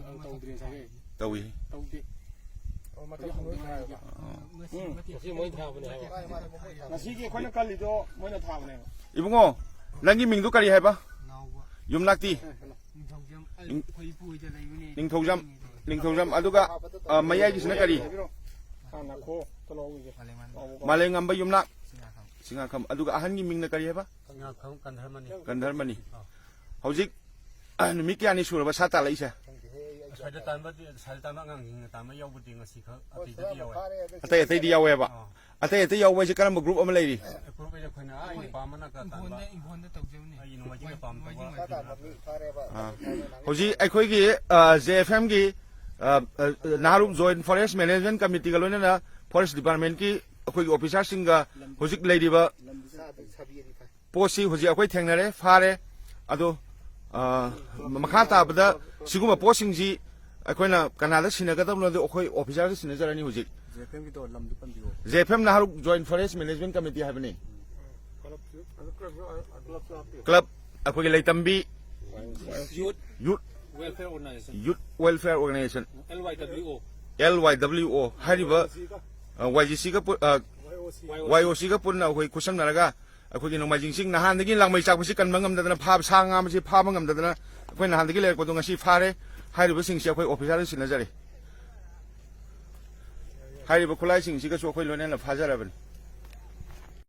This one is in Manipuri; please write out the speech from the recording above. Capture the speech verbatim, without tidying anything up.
ꯇꯧꯗ꯭ꯔꯤ ꯉꯁꯥꯏꯒꯤ꯫ ꯇꯧꯏ꯫ ꯇꯧꯗꯦ꯫ ꯑꯣ, ꯃꯇꯝ ꯂꯣꯏ ꯊꯥꯔꯕ? ꯎꯝ꯫ ꯉꯁꯤ ꯃꯣꯏ ꯊꯥꯕꯅꯦ ꯍꯥꯏꯕ꯫ ꯉꯁꯤꯒꯤ ꯑꯩꯈꯣꯏꯅ ꯀꯜꯂꯤꯗꯣ ꯃꯣꯏꯅ ꯊꯥꯕꯅꯦꯕ꯫ ꯏꯕꯨꯡꯉꯣ, ꯅꯪꯒꯤ ꯃꯤꯡꯗꯨ ꯀꯔꯤ ꯍꯥꯏꯕ? ꯅꯥꯎꯕ꯫ ꯌꯨꯝꯅꯥꯛꯇꯤ? ꯅꯤꯡꯊꯧꯖꯝ꯫ ꯑꯩ ꯅꯤꯡ-, ꯑꯩꯈꯣꯏ ꯏꯄꯨ ꯍꯣꯏꯗ ꯂꯩꯕꯅꯦ꯫ ꯅꯤꯡꯊꯧꯖꯝ꯫ ꯅꯤꯡꯊꯧꯖꯝ꯫ ꯑꯗꯨꯒ, ꯑ, ꯃꯌꯥꯏꯒꯤꯁꯤꯅ ꯀꯔꯤ? ꯍꯥꯟꯅ ꯈꯣ ꯆꯠꯂꯧꯕꯤꯒꯦ꯫ ꯃꯥꯂꯦꯝꯉꯥꯟꯕ꯫ ꯃꯥꯂꯦꯝꯉꯥꯟꯕ ꯌꯨꯝꯅꯥꯛ? ꯁꯤꯡꯉꯥꯈꯝ꯫ ꯁꯤꯡꯉꯥꯈꯝ꯫ ꯑꯗꯨꯒ ꯑꯍꯟꯒꯤ ꯃꯤꯡꯅ ꯀꯔꯤ ꯍꯥꯏꯕ? ꯁꯤꯡꯉꯥꯈꯝ ꯀꯟꯙꯔꯃꯅꯤ꯫ ꯀꯟꯙꯔꯃꯅꯤ꯫ ꯑꯥ꯫ ꯍꯧꯖꯤꯛ, ꯑ, ꯅꯨꯃꯤꯠ ꯀꯌꯥꯅꯤ ꯁꯨꯔꯕ ꯁꯥ ꯇꯥꯜꯂꯛꯏꯁꯦ? ꯉꯁꯥꯏꯗ ꯇꯥꯟꯕꯗꯤ, ꯉꯁꯥꯏꯗ ꯇꯥꯟꯕ ꯑꯉꯥꯡꯁꯤꯡꯅ ꯇꯥꯟꯕ ꯌꯥꯎꯕꯗꯤ ꯉꯁꯤ ꯈꯛ ꯑꯇꯩꯗꯗꯤ ꯌꯥꯎꯋꯦ꯫ ꯑꯇꯩ ꯑꯇꯩꯗꯤ ꯌꯥꯎꯋꯦꯕ? ꯑꯥ꯫ ꯑꯇꯩ ꯑꯇꯩ ꯌꯥꯎꯕ ꯍꯥꯏꯁꯦ ꯀꯔꯝꯕ group ꯑꯃ ꯂꯩꯔꯤ? Group ꯍꯥꯏꯁꯦ ꯑꯩꯈꯣꯏꯅ, ꯑꯥ, ꯑꯩ ꯅꯨꯄꯥ ꯑꯃꯅ ꯈꯔ ꯇꯥꯟꯕ꯫ ꯑꯩ ꯅꯣꯡꯃꯥꯏꯖꯤꯡ ꯅꯨꯄꯥ ꯑꯃ ꯇꯧꯕ꯫ ꯑꯥ꯫ ꯍꯧꯖꯤꯛ ꯑꯩꯈꯣꯏꯒꯤ, ꯑ, J F M ꯒꯤ, ꯑ, ꯑ, ꯅꯍꯥꯔꯨꯞ Joint Forest Management Committeeꯒ ꯂꯣꯏꯅꯅ Forest Departmentꯀꯤ ꯑꯩꯈꯣꯏꯒꯤ officerꯁꯤꯡꯒ ꯍꯧꯖꯤꯛ ꯂꯩꯔꯤꯕ ꯄꯣꯠꯁꯤ ꯍꯧꯖꯤꯛ ꯑꯩꯈꯣꯏ ꯊꯦꯡꯅꯔꯦ, ꯐꯥꯔꯦ꯫ ꯑꯗꯣ, ꯑ, ꯃꯈꯥ ꯇꯥꯕꯗ ꯁꯤꯒꯨꯝꯕ ꯄꯣꯠꯁꯤꯡꯁꯤ ꯑꯩꯈꯣꯏꯅ ꯀꯅꯥꯗ ꯁꯤꯟꯅꯒꯗꯕꯅꯣꯗꯣ ꯑꯩꯈꯣꯏ officerꯗ ꯁꯤꯟꯅꯖꯔꯅꯤ ꯍꯧꯖꯤꯛ꯫ J F M ꯒꯤꯗꯣ ꯂꯝꯗꯨ ꯄꯟꯕꯤꯌꯣ꯫ J F M ꯅꯍꯥꯔꯨꯞ Joint Forest Management Committee ꯍꯥꯏꯕꯅꯤ꯫ Club, ꯑꯩꯈꯣꯏꯒꯤ ꯂꯩꯇꯝꯕꯤ Youth Youth Welfare Organization꯫ Youth Welfare Organization꯫ L Y W O꯫ L Y W O ꯍꯥꯏꯔꯤꯕ, ꯑ, Y G Cꯒ ꯄꯨ-, ꯑ, Y O Cꯒ ꯄꯨꯟꯅ ꯑꯩꯈꯣꯏ ꯈꯨꯠꯁꯝꯅꯔꯒ ꯑꯩꯈꯣꯏꯒꯤ ꯅꯣꯡꯃꯥꯏꯖꯤꯡ ꯆꯤꯡ ꯅꯍꯥꯟꯗꯒꯤ ꯂꯥꯡꯃꯩ ꯆꯥꯛꯄꯁꯤ ꯀꯟꯕ ꯉꯝꯗꯗꯅ, ꯐꯥꯕ, ꯁꯥ ꯉꯥ ꯑꯃꯁꯤ ꯐꯥꯕ ꯉꯝꯗꯗꯅ ꯑꯩꯈꯣꯏ ꯅꯍꯥꯟꯗꯒꯤ ꯂꯩꯔꯛꯄꯗꯣ ꯉꯁꯤ ꯐꯥꯔꯦ꯫ ꯍꯥꯏꯔꯤꯕꯁꯤꯡꯁꯤ ꯑꯩꯈꯣꯏ officerꯗ ꯁꯤꯟꯅꯖꯔꯦ꯫ ꯍꯥꯏꯔꯤꯕ ꯈꯨꯠꯂꯥꯏꯁꯤꯡꯁꯤꯒꯁꯨ ꯑꯩꯈꯣꯏ ꯂꯣꯏꯅꯅ ꯐꯥꯖꯔꯕꯅꯤ꯫